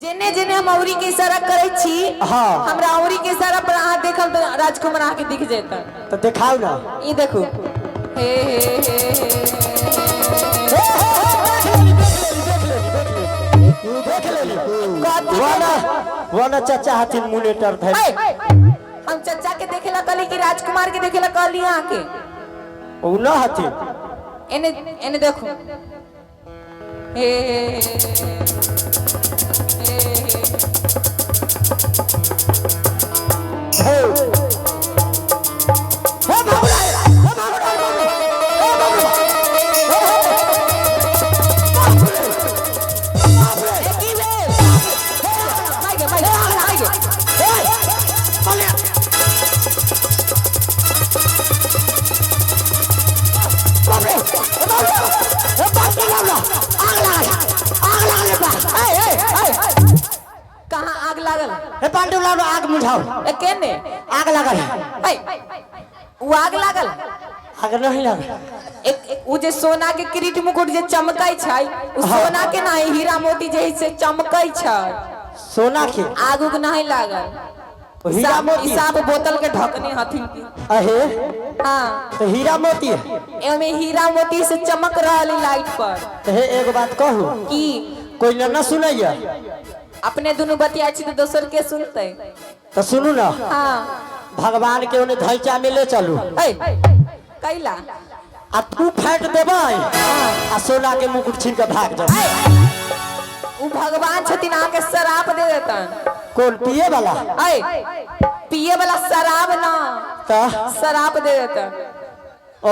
जेने जेने हम औरी के इशारा करै छी, हाँ। हमरा औरी के इशारा पर अहाँ देखब तऽ राजकुमार अहाँके दिख जेतन। तऽ देखाउ ना। ई देखू, हे हे हे हे। हे, हे, हे, देख लेली, देख लेली, देख लेली, देख लेली, देख लेली। कथी? वना वना चाचा हथिन मुनेटर धरि। ऐ, हम चचा के देखेला कहली कि राजकुमार के देखेला कहली अहाँके? ओ न हथिन। एने एने देखू, हे हे हे हे हे। हे हे बाबूरा, हे बाबूरा, हे बाबूरा, हे हे। ए, की भेल? माइ गे, माइ गे, माइ गे। हे बोले बाप रे, हे बाप रे, हे बाप रे, बाप रे, आग लागल, आग लागल बा। ऐ, ऐ, ऐ। कहाँ आग लागल? हे पांडु लाल, आग बुझाओ। ए, केने? आग लागल। ऐ, उ आग लागल? आग नहीं लागल। एक उ जे सोना के किरीट मुकुट जे चमकै छै, उ सोना के नहीं, हीरा मोती जे है से चमकै छै। सोना के। आग उग नहीं लागल। ओ हीरा मोती। ई साफ बोतल के ढकनी हथिन की। अहे। हाँ। तो हीरा मोती है। एमे हीरा मोती से चमक रहल है लाइट पर। तो हे, एगो बात कहू? की? कोई न न सुनैया? अपने दुनू बतिया छी तऽ दोसर के सुनतै? तो सुनू ना। हाँ। भगवान के ओने धैचा में ले चलू। ऐ, कैला? आ तू फाट देबै आ सोना के मुकुट छीन के भाग जाओ। ऐ, उ भगवान छथिन, अहाँके शराब दे देतन। कौन, पिए वाला? ऐ, पिए वाला शराब ना। तो? शराब दे देतन। ओ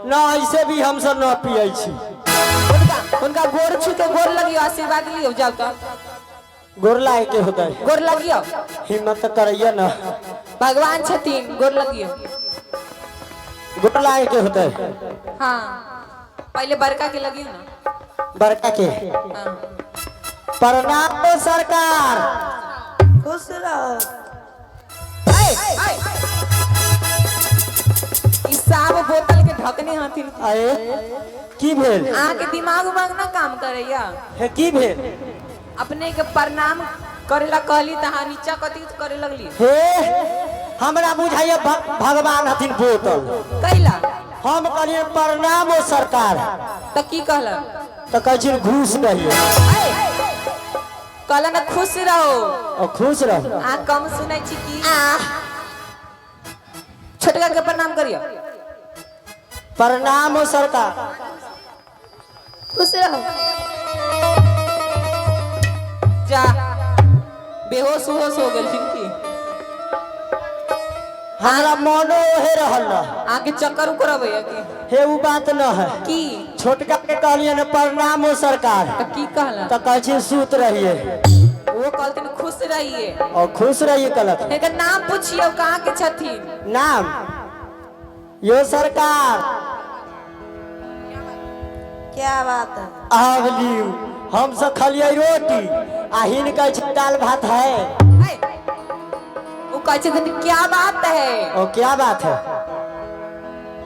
न, ऐसे भी हम सब न पिए छी। हुनका हुनका गोर छू के गोर लगियो, आशीर्वाद लियो, जाओ तो। गोर लागे के होतै? गोर लगियो। हिम्मत तो करैया न। भगवान छथिन, गोर लगियो। गोर लागे के होतै? हाँ, पहले बड़का के लगियो ना। बड़का के? हाँ। प्रणाम सरकार। खुश रहो। ऐ, ऐ। ई साफ बोतल के ढकने हथिन। अरे, की भेल? अहाँके दिमाग उमाग ना काम करैया? हे, की भेल? अपने के प्रणाम करेला कहली तऽ अहाँ नीचा कथी करे लगली? हे, हमरा बुझाइया भगवान हथिन बोतल। कैला? हम कहलिए प्रणाम हो सरकार। तऽ की कहलन? तो कहै छिन घूस दहिए। ऐ, कहलन खुश रहो। और खुश रहो। अहाँ कम सुनै छी की? छोटका के प्रणाम करियो। प्रणाम हो सरकार। खुश रहो। जा, बेहोश उहोश हो गेलखिन की? हमरा मनो ओहे रहल न। अहाँके चक्कर उकर अबैया की? हे, उ बात न है। की? छोटका के कहलिए ने प्रणाम हो सरकार। तऽ की कहलन? तो कहै छिन सुत रहिए। वो कहलथिन खुश रहिए। और खुश रहिए कहलक। एकर नाम पुछियौ, कहाँ के छथिन? नाम यो सरकार। क्या बात है? आब लियू, हम सब खलिए रोटी आ हिनकर छै दाल भात है। ऐ, वो कहै छथिन क्या बात है। ओ, क्या बात है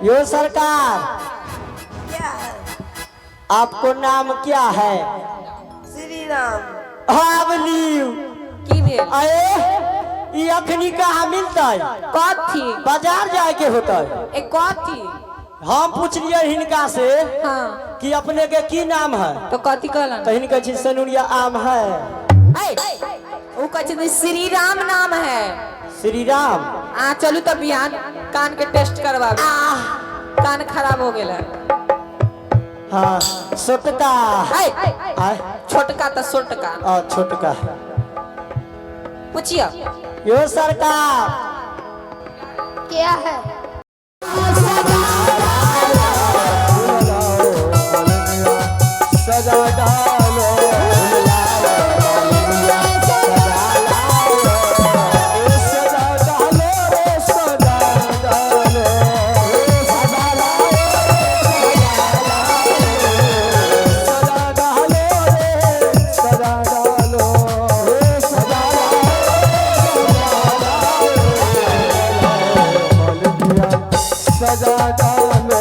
यो सरकार? क्या है? आपको नाम क्या है? श्री राम। आब लियू। की भेल? अरे, ई अखनी कहाँ मिलतै? कथी? बाजार जाए के होतै। ए, कथी? हम पूछलिए हिनका से कि अपने के की नाम है। तो कथी कहलन? तो हिनका छै सनुरिया आम है। ऐ, वो कहै छथिन श्री राम नाम है। श्री राम। आ चलू तऽ बिहान कान के टेस्ट करवाबे, कान खराब हो गेल है। हाँ, सोटका। ऐ। आय। छोटका तऽ सोटका। आ छोटका। पूछियो। यो सरकार। क्या है? सजा डालो, सजा डालो रे, सजा डालो, सजा सजा डालो रे, सजा डालो, सजा सजा डालो।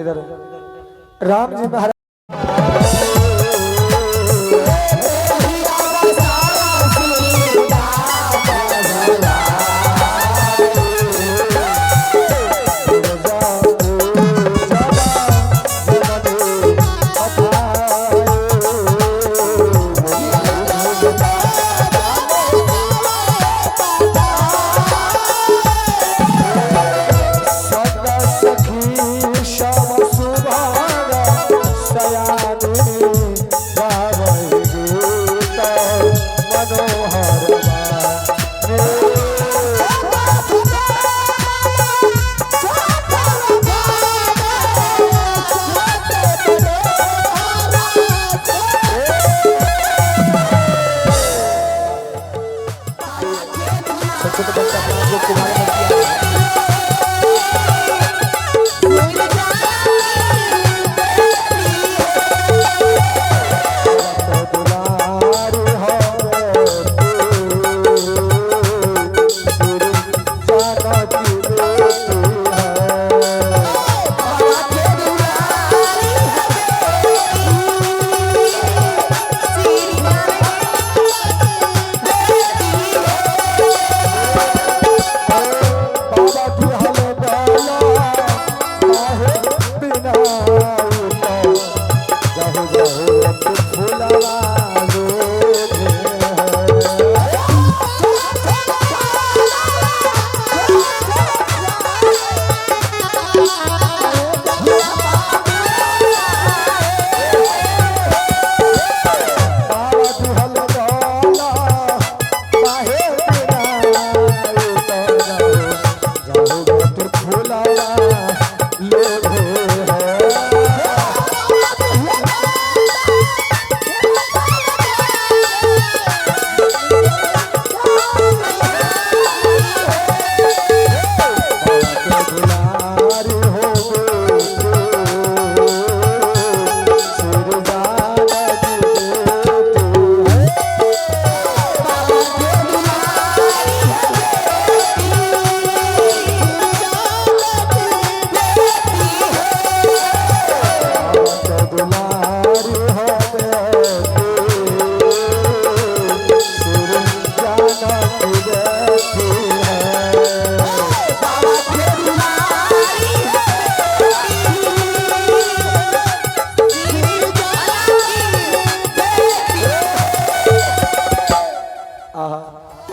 इधर राम जी महाराज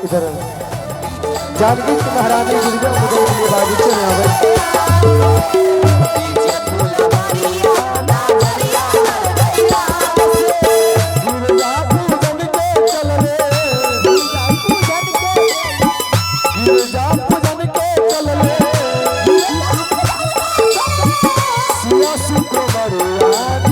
इधर जानकी महारानी दुर्गा पूजा के बागीचे में आवे। गिरजा पूजन के चलले, गिरजा पूजन के चलले, सिया सुकुमारिया।